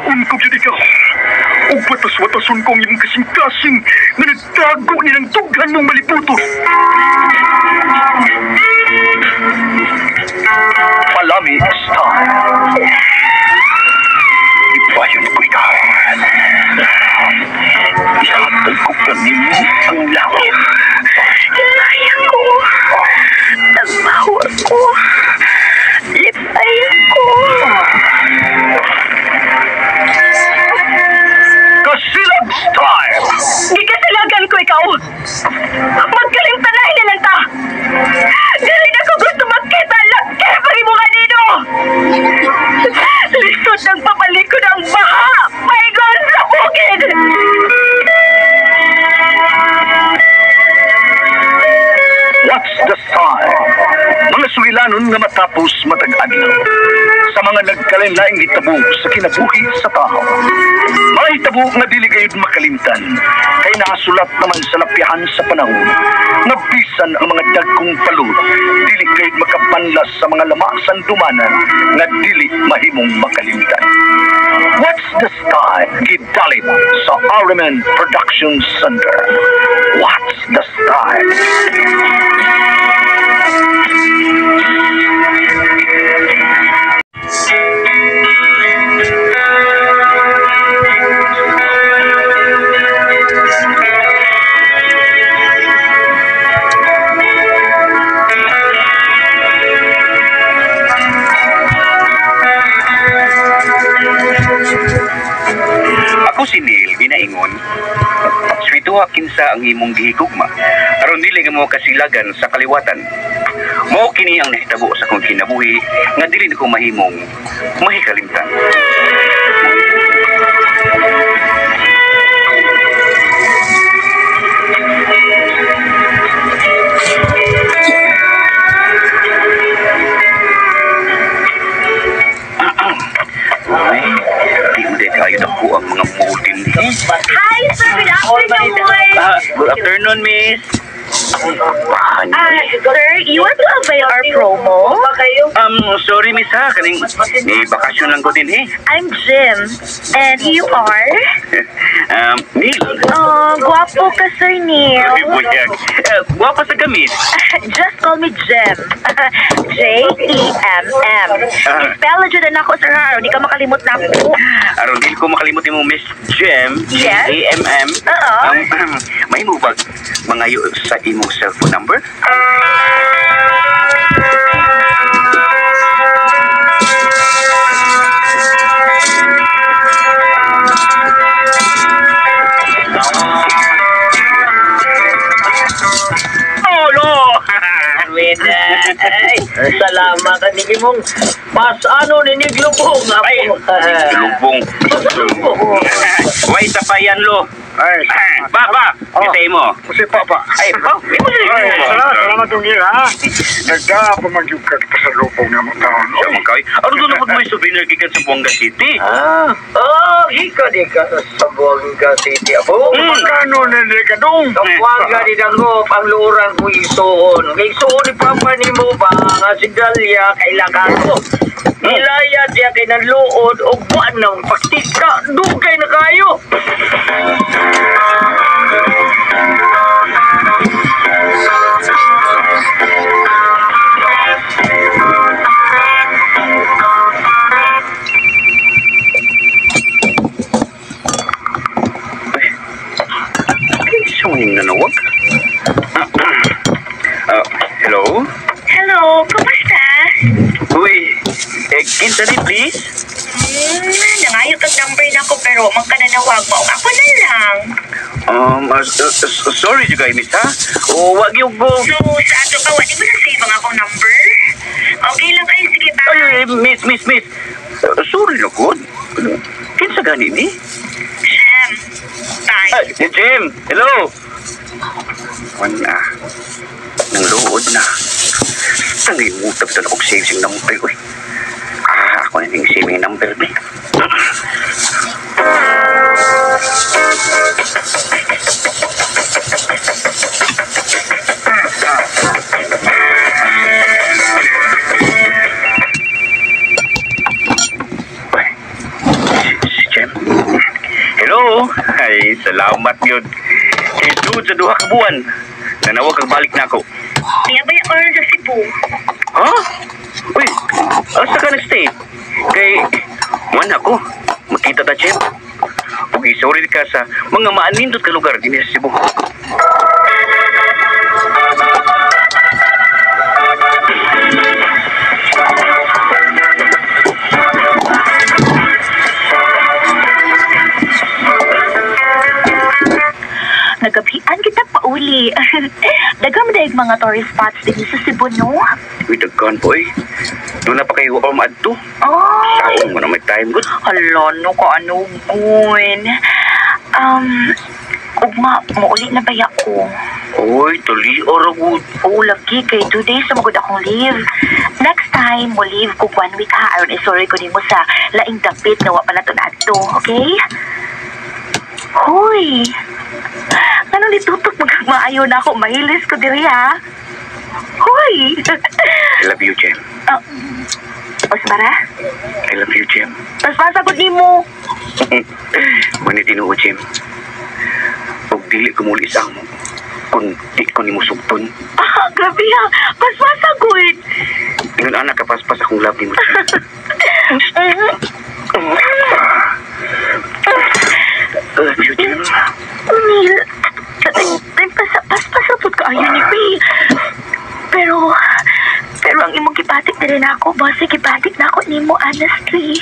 Untog yun ikaw. Ug watas-watason ko ang imong kasing-kasing nga nagtago ni ng dughan mong maliputon. Palami style. Ipayon ko ikaw. Ihatag ko kanimo ang langit. Lipay ko. Tagbawa ko. Lipay ko. Kasilag style. Gikasilagan ko ikaw. Magkalimtanay na lang ta. Dili na ko gusto makita laki pa mo kanino. Lisod ng papaliko ng baha. Paigon sa bukid. What's the style? Mga sulilanon nga matapos matag adlaw sa mga nagkalain-laing hitabo sa kinabuhi sa tao. Mga hitabo nga dili gayud makalimtan kay nakasulat naman sa lapyahan sa panahon nga bisan ang mga dagkong palud dili gayud makapanlas sa mga lamasan dumanan nga dili mahimong makalimtan. What's the style? Gidalit sa RMN Production Center. What's the style? Ako si Neil, ginaingon. Swituha kinsa ang imong gihigugma aron dili nga mo kasilagan sa kaliwatan. Mao kini ang nahitabo sa akong kinabuhi nga dili nako mahimong mahikalimtan. Uy, di mo dahil kayo dako ang mga mutin. Hi, sir. Good afternoon. Good afternoon, miss. Sir, you want to avail our promo? Sorry, miss ha. Kaning, may bakasyon lang ko din eh. I'm Jim. And you are? Neil. Oh, guwapo ka, Sir Neil. Ay, buyag. Guwapo sa gamit. Just call me Jem. J-E-M-M. Spell na dyan ako, sir, ha? Di ka makalimot na ako. Aron dili ko makalimot mo, Miss Jem. Yes? J-E-M-M. Oo. May mo bag mangayo sa imong cellphone number? Oh, no! Ay, salamat ka ni mong pasano ni Niglubong. Ay, lubong. Way sa payan lo. Ay, Ba, ba, Oh. kita mo. kasi papa. Ay, ba, imo Ay, salamat, salamat dong ha. Nagda pa magyug ka sa lubong nga mo taon. Siya man kay. Ano doon na may souvenir gikan sa Buanga City? Ika di ka sa Buanga City. Abo, Magkano na di ka dong? Sa Buanga di dangop ang luoran ko isuon. Kay isuon ni Papa ni mo ba nga si Dalia kailangan ko. Nilayad siya kay nanluod o buwan ng pagtika. Dugay na kayo. Kinsa man yung nanawag? Hello? Hello, kumusta? Uy, kinsa ni please? Nangayo kag number na ko pero man ka nanawag mo. Ako na lang. Sorry juga miss ha. O wag yung go. So, sa ato pa, wala mo na-save ang akong number? Okay lang kayo, sige ba? Ay, miss, miss, miss. Sorry na good. Kinsa gani ni? Jem, bye. Ay, Jim, hello. Wala. Nang luod na. Tangay utap ito na kong save siyang number ko. Ako na yung saving number ni. Ay, si Hello? Ay, salamat yun. Kay dude sa duha ka buwan. Nanawag kag balik na ako. Niyabay ako ron sa Cebu. Ha? Uy, asa ka nag-stay? Kay, man ako. Makita ta, Chem. Ug isorry ka sa mga maanindot ka lugar dinhi sa Cebu. Nagabian kita pauli. Daghan man mga tourist spots dinhi sa Cebu, no? Uy, daghan po eh. Doon na pa kayo ako maadto. Oh, Saong mo na may time, good. hala no ka ano gun. Um, ugma, muuli na baya ko. Uy, tuli ora good. Oo, lagi kay 2 days na magud akong leave. Next time, mo leave ko 1 week ha. Aron isorry ko nimo sa laing dapit na wa pa nato naadto, okay? Hoy! Ano nitutok magmaayo na ako? Mahilis ko diri ha. Hoy! I love you, Jem. Oh, Osmara? I love you, Jem. Paspasagot nimo. Mani tinuod, Jem. Ug dili ko muli sa amo. Kung di ko nimo sugton. Ah, grabe ha. Paspasagot. Ingon anak kapaspas akong love nimo, Jem. I love you, Jem. Neil, paspasapot ka ayo ni Pi. Pero ang imong gibatik na rin ako, basta gibatik na ako nimo honestly.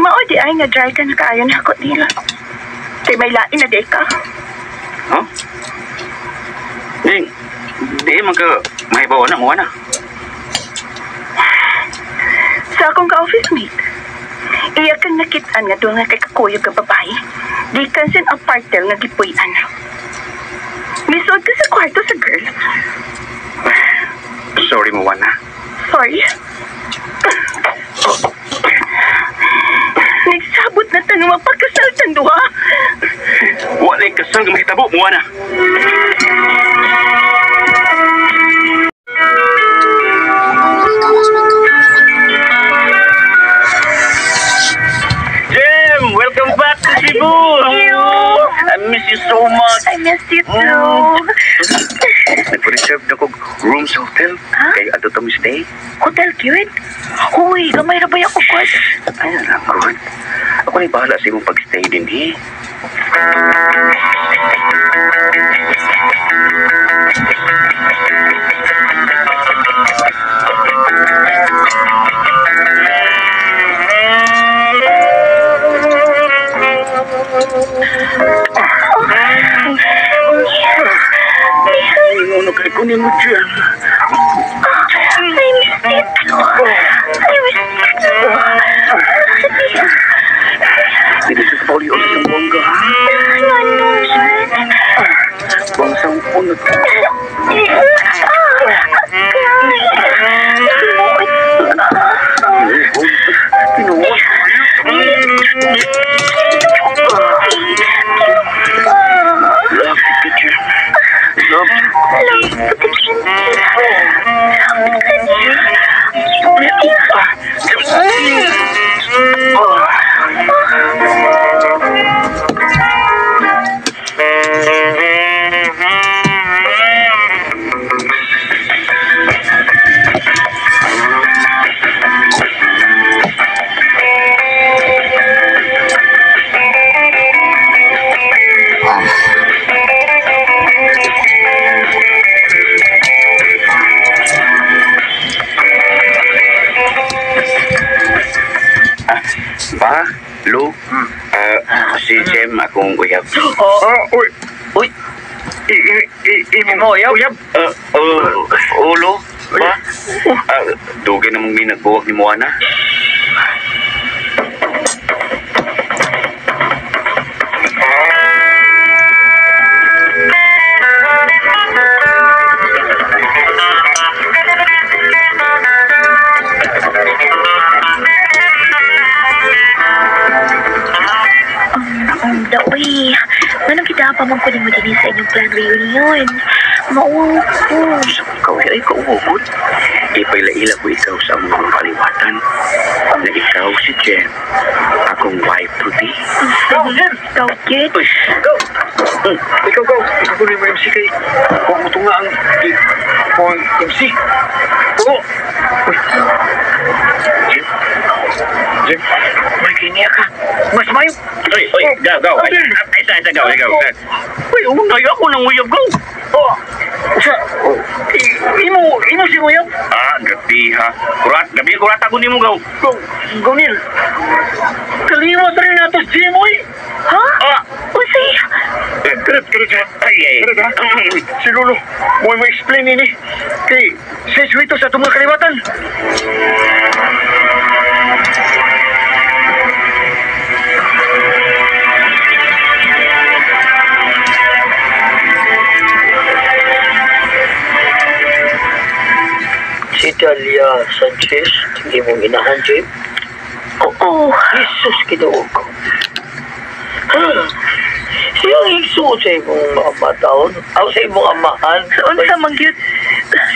Mao di ay nga dry ka na kaayo na ako, Neil. Kay may lain na di ka. Huh? Ding, di man ka mahibaw na, muha na. Sa akong ka-office mate, iya kang nakitaan nga doon nga kay kakuyog nga babae. Di kan sin apartel nga gipuy-an. Misuod ka sa kwarto sa girl. Sorry, Moana. Sorry. Nagsabot na tanong magpakasal duha. Wala kasal nga mahitabo, Moana. Jem, welcome back to Cebu. You. I miss you so much. I miss you too. Nag-reserve na kog room sa hotel. Ha? Kay adto ta mi stay. Hotel cute? Huy, gamay ra ba ako good? Ay, lang, good. Ako na bahala sa imong pag-stay din, eh. Ay, ano kay kunin mo dyan? I miss you too. I miss you too. Dito sa Pauli o sa Zamboanga, ha? Ano, man? Bangsang punot. Tinuod. Love you, Jem. Love you. Pa, Lu, si Jem akong uyab. Oh, Uy. Uy. Imo Imo uyab? uyab. Ulo, ba? Dugay namang may nagbuwag ni Moana. reunion. Mauwaw ko. Sa ikaw ay kauwagod. Ipaila-ila ko ikaw sa among kaliwatan. Na ikaw si Jem, akong wife to be. Go, Jem! Ikaw, Kit. Uy, Go! Ikaw, go! Ikaw ko mo MC kay... Huwag mo tunga ang... Ang MC. Oo! Uy. Jem? Jem? May kiniya ka. Mas mayo. Uy, uy, go, go. Ay, isa, isa, go, go. Uy, unay ako ng uyab, go. Oh! Sa... Imo si uyab? Ah, gabi ha. Kurat, gabi, kurat ako nimo, go. Go, go, Neil. Kaliwat rin nato si Jim, uy. Ha? Ah! Unsay? Karet, karet ha. Ay, ay. Karet ha. Si Lolo, mo mo explain ini. Kay, sa ito sa itong mga kaliwatan. Si Dalia Sanchez, imong inahan, Jim. Oo. Jesus, Ginoo ko. Siya ang igsuot sa imong mga taon, aw sa imong amahan. Sa unsa man gyud?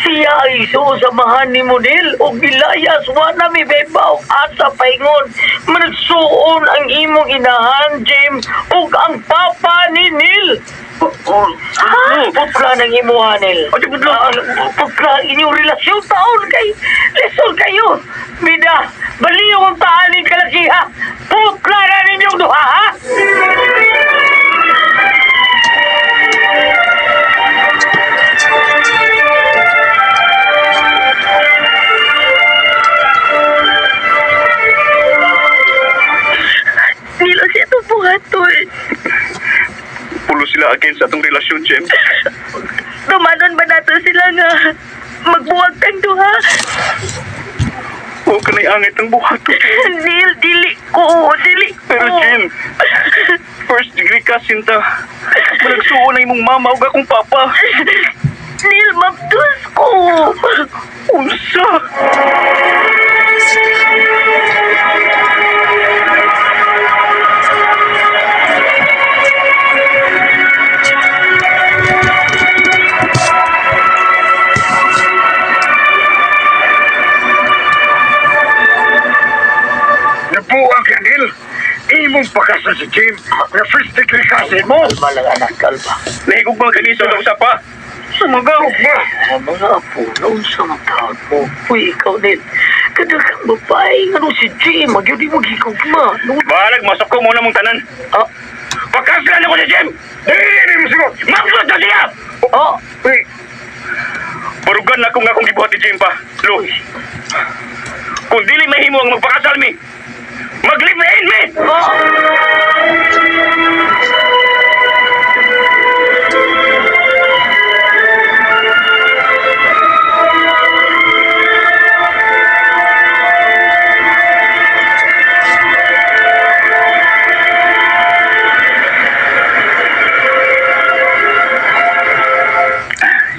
Siya ang igsuot sa amahan ni Monel, o gilayas, wala mi bebaw, asa paingon. Managsuon ang imong inahan, Jim, ug ang papa ni Neil. Ha? Putla ng imuha, Neil. Ay, putla. Putla ang inyong relasyon taon kay lesson kayo. Bida, baliw ang taanin kalakiha. Putla na ninyong duha, ha? Nilo siya itong buhaton. Pulo sila against atong relasyon, Jem. Dumanon ba nato sila nga magbuwag tang duha? Huwag ka na'y angit ang buhato. Neil, dili ko. Dili ko. Pero Jem, first degree cousin ta. Managsuon na imong mama ug akong papa. Neil, mabdus ko. Unsa? Nabuang ka, Neil. Imong pakasan si Jim na first degree cousin mo. Kalma lang, anak, kalma. Nahigugma ka ni sa usa pa. Sumagaw. Ugma. Ang mga apo, naunsa ang taon mo. Uy, ikaw, Neil. Kadagang babae, ano si Jim, magyud mo gigugma. Balag, masok ko muna mong tanan. Ah, Pagkaslan ako si Jim! Dili mo sigot. Magsod na siya! ah, Uy, Barugan na akong akong gibuhat ni Jim pa. Lo, kung dili mahimo ang magpakasal mi, mag-live-in mi! ah.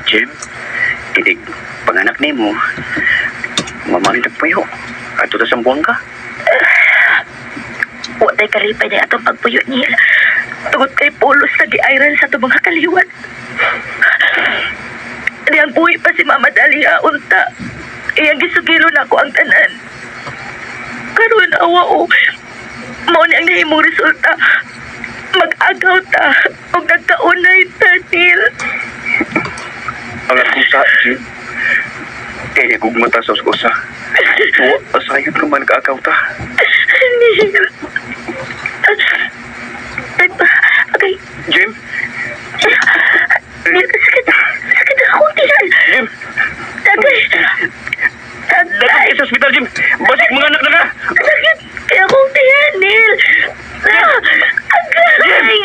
Jim, inig panganak nimo, mamalit nagpuyo. Ato ta sa buwang ka. Wa tay kalipay na atong pagpuyo, Neil. Tungod kay pulos sa giayran sa itong mga kaliwat. Di ang buhi pa si Mama Dalia, unta. Iyang gisugilo na ako ang tanan. Karon awa o, mao ni ang nahimong resulta. Mag-agaw ta, og nagkaunay ta, Neil. Ang akong sa, Jim, kaya gugma ta sa usa. Wa, asayod ka man kaagaw ta. Neil. Okay, Jim, Neil, sakit. Sakit akong tiyan. Jim, Tagay. dagdag Tagay. sa ospital, Jim. Basig mga anak na ka. Sakit kaya akong tiyan, Neil. Ah, agay.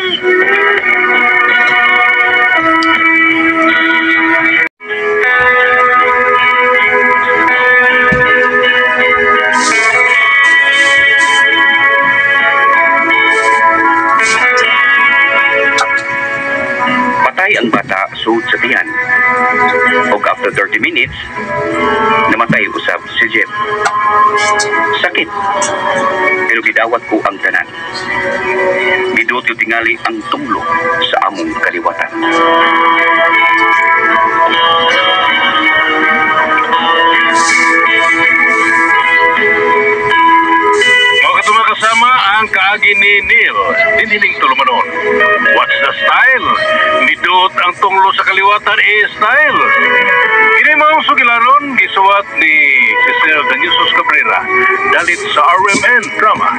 Patay ang bata sud sa tiyan. Og after 30 minutes, namatay usab si Jim. Sakit. Pero gidawat ko ang tanan. Giduot Dito tingali ang tunglo sa among kaliwatan. Mao kato, mga kasama, ang kaagi ni Neil dinhining tulumanon. What's the style? Nidot ang tunglo sa kaliwatan is style. Kini maong sugilanon gisuwat ni Cecil de Jesus Cabrera dalit sa RMN Drama.